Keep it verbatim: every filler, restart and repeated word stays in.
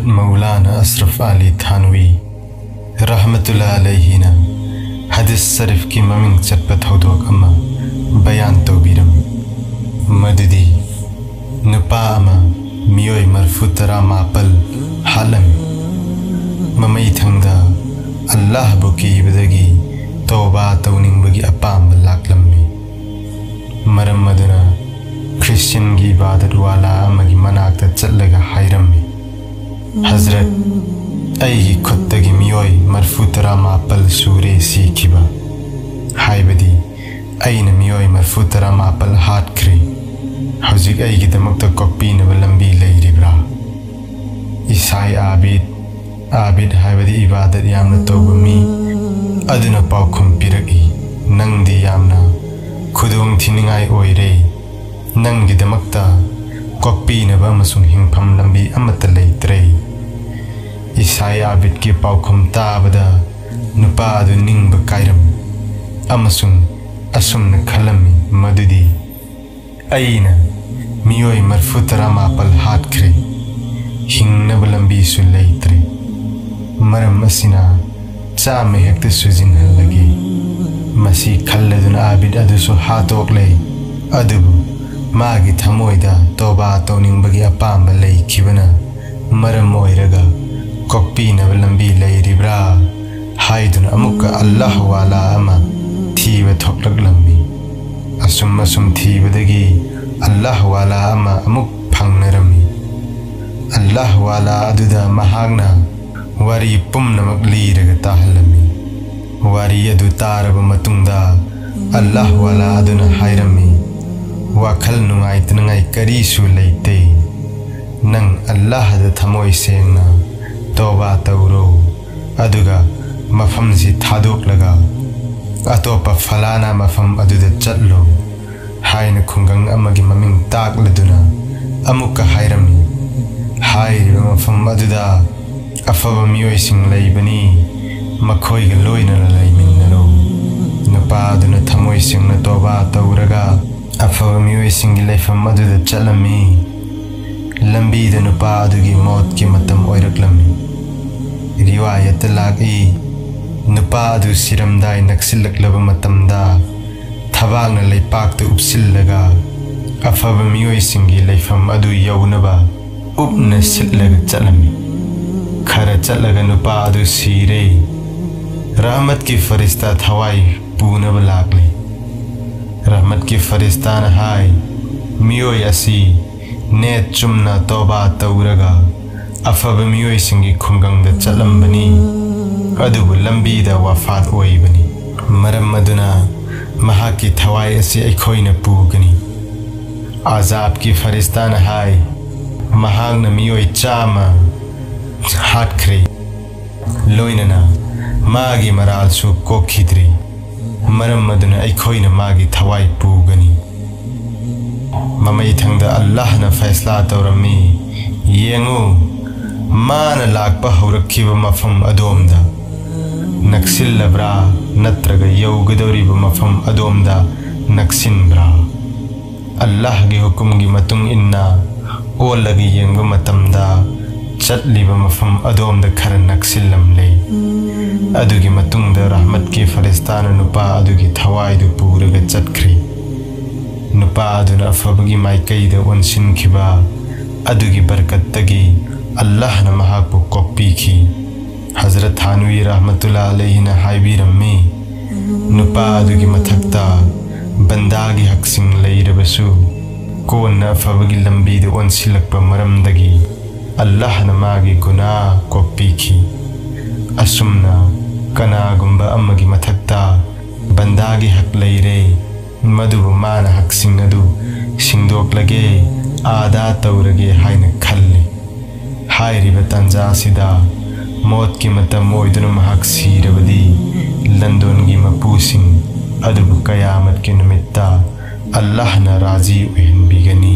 ꯃꯧꯂꯥꯅ ꯑꯁ꯭ꯔꯐ ꯑꯂꯤ ꯊꯥꯟꯋꯤ ꯔꯍꯃꯇꯨꯜꯂꯥ ꯑꯂꯩꯍꯤꯅ ꯍꯗꯤꯁ ꯁꯔꯤꯐꯀꯤ ꯃꯃꯤꯡ ꯆꯠꯄ ꯊꯧꯗꯣꯛ ꯑꯃ ꯕꯌꯥꯟ ꯇꯧꯕꯤꯔꯝꯃꯤ꯫ ꯃꯗꯨꯗꯤ ꯅꯨꯄꯥ ꯑꯃ ꯃꯤꯑꯣꯏ ꯃꯔꯐꯨ ꯇꯔꯥ ꯃꯥꯄꯜ ꯍꯥꯠꯂꯝꯃꯤ꯫ ꯃꯃꯩꯊꯪꯗ ꯑꯜꯂꯥꯍꯕꯨ ꯀꯤꯕꯗꯒꯤ ꯇꯧꯕꯥ ꯇꯧꯅꯤꯡꯕꯒꯤ ꯑꯄꯥꯝꯕ ꯂꯥꯛꯂꯝꯃꯤ꯫ ꯃꯔꯝ ꯑꯗꯨꯅ ꯈ꯭ꯔꯤꯁꯇꯤꯌꯟꯒꯤ ꯏꯕꯥꯗꯠ ꯋꯥꯂꯥ ꯑꯃꯒꯤ ꯃꯅꯥꯛꯇ ꯆꯠꯂꯒ ꯍꯥꯏꯔꯝꯃꯤ, "ꯍꯖꯔꯠ, ꯑꯩꯒꯤ ꯈꯨꯠꯇꯒꯤ ꯃꯤꯑꯣꯏ ꯃꯔꯐꯨ ꯇꯔꯥ ꯃꯥꯄꯜ ꯁꯨꯔꯦ ꯁꯤꯈꯤꯕ, ꯍꯥꯏꯕꯗꯤ ꯑꯩꯅ ꯃꯤꯑꯣꯏ ꯃꯔꯐꯨ ꯇꯔꯥ ꯃꯥꯄꯜ ꯍꯥꯠꯈ꯭ꯔꯦ꯫ ꯍꯧꯖꯤꯛ ꯑꯩꯒꯤꯗꯃꯛꯇ ꯀꯣꯛꯄꯤꯅꯕ ꯂꯝꯕꯤ ꯂꯩꯔꯤꯕ꯭ꯔꯥ?" ꯏꯁꯥꯏ ꯑꯥꯕꯤꯗ, ꯑꯥꯕꯤꯗ ꯍꯥꯏꯕꯗꯤ ꯏꯕꯥꯗꯠ ꯌꯥꯝꯅ ꯇꯧꯕ ꯃꯤ, ꯑꯗꯨꯅ ꯄꯥꯎꯈꯨꯝ ꯄꯤꯔꯛꯏ, "ꯅꯪꯗꯤ ꯌꯥꯝꯅ ꯈꯨꯗꯣꯡ ꯊꯤꯅꯤꯡꯉꯥꯏ ꯑꯣꯏꯔꯦ꯫ ꯅꯪꯒꯤꯗꯃꯛꯇ ꯀꯣꯛꯄꯤꯅꯕ ꯑꯃꯁꯨꯡ ꯍꯤꯡꯐꯝ ꯂꯝꯕꯤ ꯑꯃꯠꯇ ꯂꯩꯇ꯭ꯔꯦ꯫" ꯏꯁꯥꯏ ꯑꯥꯕꯤꯗꯀꯤ ꯄꯥꯎꯈꯨꯝ ꯇꯥꯕꯗ ꯅꯨꯄꯥ ꯑꯗꯨ ꯅꯤꯡꯕ ꯀꯥꯏꯔꯝꯃꯤ ꯑꯃꯁꯨꯡ ꯑꯁꯨꯝꯅ ꯈꯜꯂꯝꯃꯤ ꯃꯗꯨꯗꯤ, "ꯑꯩꯅ ꯃꯤꯑꯣꯏ ꯃꯔꯐꯨ ꯇꯔꯥ ꯃꯥꯄꯜ ꯍꯥꯠꯈ꯭ꯔꯦ, ꯍꯤꯡꯅꯕ ꯂꯝꯕꯤꯁꯨ ꯂꯩꯇ꯭ꯔꯦ꯫ ꯃꯔꯝ ꯑꯁꯤꯅ ꯆꯥꯝꯃ ꯍꯦꯛꯇ ꯁꯨꯖꯤꯟꯍꯜꯂꯒꯦ꯫" ꯃꯁꯤ ꯈꯜꯂꯗꯨꯅ ꯑꯥꯕꯤꯗ ꯑꯗꯨꯁꯨ ꯍꯥꯠꯇꯣꯛꯂꯦ꯫ ꯑꯗꯨꯕꯨ ꯃꯥꯒꯤ ꯊꯃꯣꯏꯗ ꯇꯣꯕꯥ ꯇꯧꯅꯤꯡꯕꯒꯤ ꯑꯄꯥꯝꯕ ꯂꯩꯈꯤꯕꯅ ꯃꯔꯝ ꯑꯣꯏꯔꯒ ꯀꯣꯛꯄꯤꯅꯕ ꯂꯝꯕꯤ ꯂꯩꯔꯤꯕ꯭ꯔꯥ ꯍꯥꯏꯗꯨꯅ ꯑꯃꯨꯛꯀ ꯑꯜꯂꯥꯍ ꯋꯥꯂꯥ ꯑꯃ ꯊꯤꯕ ꯊꯣꯛꯂꯛꯂꯝꯃꯤ꯫ ꯑꯁꯨꯝ ꯑꯁꯨꯝ ꯊꯤꯕꯗꯒꯤ ꯑꯜꯂꯥꯍ ꯋꯥꯂꯥ ꯑꯃ ꯑꯃꯨꯛ ꯐꯪꯅꯔꯝꯃꯤ꯫ ꯑꯜꯂꯥꯍ ꯋꯥꯂꯥ ꯑꯗꯨꯗ ꯃꯍꯥꯛꯅ ꯋꯥꯔꯤ ꯄꯨꯝꯅꯃꯛ ꯂꯤꯔꯒ ꯇꯥꯍꯜꯂꯝꯃꯤ꯫ ꯋꯥꯔꯤ ꯑꯗꯨ ꯇꯥꯔꯕ ꯃꯇꯨꯡꯗ ꯑꯜꯂꯥꯍ ꯋꯥꯂꯥ ꯑꯗꯨꯅ ꯍꯥꯏꯔꯝꯃꯤ, "ꯋꯥꯈꯜ ꯅꯨꯡꯉꯥꯏꯇꯅꯉꯥꯏ ꯀꯔꯤꯁꯨ ꯂꯩꯇꯦ꯫ ꯅꯪ ꯑꯜꯂꯥꯍꯗ ꯊꯃꯣꯏ ꯁꯦꯡꯅ ꯇꯣꯕꯥ ꯇꯧꯔꯣ, ꯑꯗꯨꯒ ꯃꯐꯝꯁꯤ ꯊꯥꯗꯣꯛꯂꯒ ꯑꯇꯣꯞꯄ ꯐꯂꯥꯅꯥ ꯃꯐꯝ ꯑꯗꯨꯗ ꯆꯠꯂꯣ" ꯍꯥꯏꯅ ꯈꯨꯡꯒꯪ ꯑꯃꯒꯤ ꯃꯃꯤꯡ ꯇꯥꯛꯂꯗꯨꯅ ꯑꯃꯨꯛꯀ ꯍꯥꯏꯔꯝꯃꯤ, "ꯍꯥꯏꯔꯤꯕ ꯃꯐꯝ ꯑꯗꯨꯗ ꯑꯐꯕ ꯃꯤꯑꯣꯏꯁꯤꯡ ꯂꯩꯕꯅꯤ, ꯃꯈꯣꯏꯒ ꯂꯣꯏꯅꯅ ꯂꯩꯃꯤꯟꯅꯔꯨ꯫" ꯅꯨꯄꯥ ꯑꯗꯨꯅ ꯊꯃꯣꯏ ꯁꯦꯡꯅ ꯇꯣꯕꯥ ꯇꯧꯔꯒ ꯑꯐꯕ ꯃꯤꯑꯣꯏꯁꯤꯡꯒꯤ ꯂꯩꯐꯝ ꯑꯗꯨꯗ ꯆꯠꯂꯝꯃꯤ꯫ ꯂꯝꯕꯤꯗ ꯅꯨꯄꯥ ꯑꯗꯨꯒꯤ ꯃꯣꯠꯀꯤ ꯃꯇꯝ ꯑꯣꯏꯔꯛꯂꯝꯃꯤ꯫ ꯔꯤꯋꯥꯌꯠꯇ ꯂꯥꯛꯏ, ꯅꯨꯄꯥ ꯑꯗꯨ ꯁꯤꯔꯝꯗꯥꯏ ꯅꯛꯁꯤꯜꯂꯛꯂꯕ ꯃꯇꯝꯗ ꯊꯕꯥꯛꯅ ꯂꯩꯄꯥꯛꯇ ꯎꯞꯁꯤꯜꯂꯒ ꯑꯐꯕ ꯃꯤꯑꯣꯏꯁꯤꯡꯒꯤ ꯂꯩꯐꯝ ꯑꯗꯨ ꯌꯧꯅꯕ ꯎꯞꯅ ꯁꯤꯠꯂꯒ ꯆꯠꯂꯝꯃꯤ꯫ ꯈꯔ ꯆꯠꯂꯒ ꯅꯨꯄꯥ ꯑꯗꯨ ꯁꯤꯔꯦ꯫ ꯔꯍꯃꯠꯀꯤ ꯐꯔꯤꯁꯇꯥ ꯊꯋꯥꯏ ꯄꯨꯅꯕ ꯂꯥꯛꯂꯦ꯫ ꯔꯍꯃꯠꯀꯤ ꯐꯔꯤꯁꯇꯥꯅ ꯍꯥꯏ, ꯃꯤꯑꯣꯏ ꯑꯁꯤ ꯅꯦꯠ ꯆꯨꯝꯅ ꯇꯣꯕꯥ ꯇꯧꯔꯒ ꯑꯐꯕ ꯃꯤꯑꯣꯏꯁꯤꯡꯒꯤ ꯈꯨꯡꯒꯪꯗ ꯆꯠꯂꯝꯕꯅꯤ, ꯑꯗꯨꯕꯨ ꯂꯝꯕꯤꯗ ꯋꯥꯐꯥꯠ ꯑꯣꯏꯕꯅꯤ꯫ ꯃꯔꯝ ꯑꯗꯨꯅ ꯃꯍꯥꯛꯀꯤ ꯊꯋꯥꯏ ꯑꯁꯤ ꯑꯩꯈꯣꯏꯅ ꯄꯨꯒꯅꯤ꯫ ꯑꯖꯥꯕꯀꯤ ꯐꯔꯤꯁꯇꯥꯅ ꯍꯥꯏ, ꯃꯍꯥꯛꯅ ꯃꯤꯑꯣꯏ ꯆꯥꯝꯃ ꯍꯥꯠꯈ꯭ꯔꯦ, ꯂꯣꯏꯅꯅ ꯃꯥꯒꯤ ꯃꯔꯥꯜꯁꯨ ꯀꯣꯛꯈꯤꯗ꯭ꯔꯤ꯫ ꯃꯔꯝ ꯑꯗꯨꯅ ꯑꯩꯈꯣꯏꯅ ꯃꯥꯒꯤ ꯊꯋꯥꯏ ꯄꯨꯒꯅꯤ꯫ ꯃꯃꯩꯊꯪꯗ ꯑꯜꯂꯥꯍꯅ ꯐꯩꯁꯂꯥ ꯇꯧꯔꯝꯃꯤ, ꯌꯦꯡꯉꯨ, ꯃꯥꯅ ꯂꯥꯛꯄ ꯍꯧꯔꯛꯈꯤꯕ ꯃꯐꯝ ꯑꯗꯣꯝꯗ ꯅꯛꯁꯤꯜꯂꯕ꯭ꯔꯥ ꯅꯠꯇ꯭ꯔꯒ ꯌꯧꯒꯗꯧꯔꯤꯕ ꯃꯐꯝ ꯑꯗꯣꯝꯗ ꯅꯛꯁꯤꯟꯕ꯭ꯔꯥ? ꯑꯜꯂꯥꯍꯒꯤ ꯍꯨꯀꯨꯝꯒꯤ ꯃꯇꯨꯡ ꯏꯟꯅ ꯑꯣꯜꯂꯒ ꯌꯦꯡꯕ ꯃꯇꯝꯗ ꯆꯠꯂꯤꯕ ꯃꯐꯝ ꯑꯗꯣꯝꯗ ꯈꯔ ꯅꯛꯁꯤꯜꯂꯝꯂꯦ꯫ ꯑꯗꯨꯒꯤ ꯃꯇꯨꯡꯗ ꯔꯍꯃꯠꯀꯤ ꯐꯔꯤꯁꯇꯥꯅ ꯅꯨꯄꯥ ꯑꯗꯨꯒꯤ ꯊꯋꯥꯏꯗꯨ ꯄꯨꯔꯒ ꯆꯠꯈ꯭ꯔꯦ꯫ ꯅꯨꯄꯥ ꯑꯗꯨꯅ ꯑꯐꯕꯒꯤ ꯃꯥꯏꯀꯩꯗ ꯑꯣꯟꯁꯤꯟꯈꯤꯕ ꯑꯗꯨꯒꯤ ꯕꯔꯀꯠꯇꯒꯤ ꯑꯜꯂꯥꯍꯅ ꯃꯍꯥꯛꯄꯨ ꯀꯣꯛꯄꯤꯈꯤ꯫ ꯍꯖꯔꯠ ꯊꯥꯅꯨꯏ ꯔꯍꯃꯇꯨꯜꯂꯥ ꯑꯂꯩꯍꯤꯅ ꯍꯥꯏꯕꯤꯔꯝꯃꯤ, ꯅꯨꯄꯥ ꯑꯗꯨꯒꯤ ꯃꯊꯛꯇ ꯕꯟꯗꯥꯒꯤ ꯍꯛꯁꯤꯡ ꯂꯩꯔꯕꯁꯨ, ꯀꯣꯟꯅ ꯑꯐꯕꯒꯤ ꯂꯝꯕꯤꯗ ꯑꯣꯟꯁꯤꯜꯂꯛꯄ ꯃꯔꯝꯗꯒꯤ ꯑꯜꯂꯥꯍꯅ ꯃꯥꯒꯤ ꯒꯨꯅꯥ ꯀꯣꯛꯄꯤꯈꯤ꯫ ꯑꯁꯨꯝꯅ ꯀꯅꯥꯒꯨꯝꯕ ꯑꯃꯒꯤ ꯃꯊꯛꯇ ꯕꯟꯗꯥꯒꯤ ꯍꯛ ꯂꯩꯔꯦ, ꯃꯗꯨꯕꯨ ꯃꯥꯅ ꯍꯛꯁꯤꯡ ꯑꯗꯨ ꯁꯤꯡꯗꯣꯛꯂꯒꯦ, ꯑꯥꯗꯥ ꯇꯧꯔꯒꯦ ꯍꯥꯏꯅ ꯈꯜꯂꯤ꯫ ꯍꯥꯏꯔꯤꯕ ꯇꯥꯟꯖꯥ ꯑꯁꯤꯗ ꯃꯣꯠꯀꯤ ꯃꯇꯝ ꯑꯣꯏꯗꯨꯅ ꯃꯍꯥꯛ ꯁꯤꯔꯕꯗꯤ, ꯂꯟꯗꯣꯟꯒꯤ ꯃꯄꯨꯁꯤꯡ ꯑꯗꯨꯕꯨ ꯀꯌꯥꯃꯠꯀꯤ ꯅꯨꯃꯤꯠꯇ ꯑꯜꯂꯥꯍꯅ ꯔꯥꯖꯤ ꯑꯣꯏꯍꯟꯕꯤꯒꯅꯤ꯫